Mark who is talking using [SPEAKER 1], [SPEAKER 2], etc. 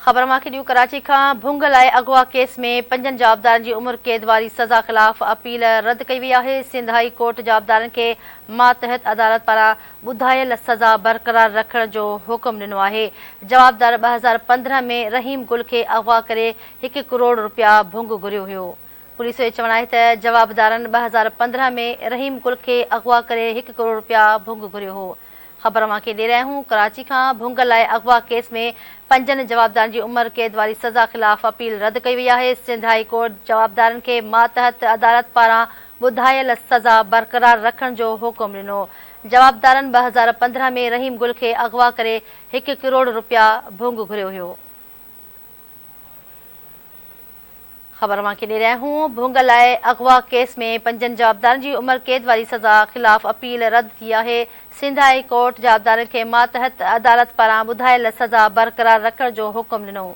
[SPEAKER 1] خبر اوهان کي ڏيون ڪراچي کان ڀنگ لاء اغوا ڪيس ۾ پنجن جوابدارن جي عمر قيد واري سزا خلاف اپيل رد ڪئي وئي آهي. سنڌ هائي ڪورٽ جوابدارن کي ماتحت عدالت پاران ٻڌايل سزا برقرار رکڻ جو حڪم ڏنو آهي. جوابدار 2015 ۾ رحيم گل کي اغوا ڪري هڪ ڪروڙ رپيا ڀنگ گهريو هيو. پوليس جو چوڻ آهي ته جوابدارن 2015 ۾ رحيم گل کي اغوا ڪري هڪ ڪروڙ رپيا ڀنگ گهريو هو. خبر اوهان کي ڏئي رهيا آهيون ڪراچي کان ڀنگ لاء اغوا ڪيس ۾ پنجن جوابدارن جي عمر قيد واري سزا خلاف اپيل رد ڪئي وئي آهي. سنڌ هائي ڪورٽ جوابدارن کي ماتحت عدالت پاران ٻڌايل سزا برقرار رکڻ جو حڪم ڏنو. جوابدارن 2015 ۾ رحيم گل کي اغوا ڪري هڪ ڪروڙ رپيا ڀنگ گهريو هيو. خبر اوهان کي ڏئي رهيا آهيون ڀونگ لاء اغوا ڪيس ۾ پنجن جوابدارن جي عمر قيد واري سزا خلاف اپيل رد ٿي آهي، سنڌ هائي ڪورٽ جوابدارن کي ماتحت عدالت پاران ٻڌايل سزا برقرار رکڻ جو حڪم ڏنو.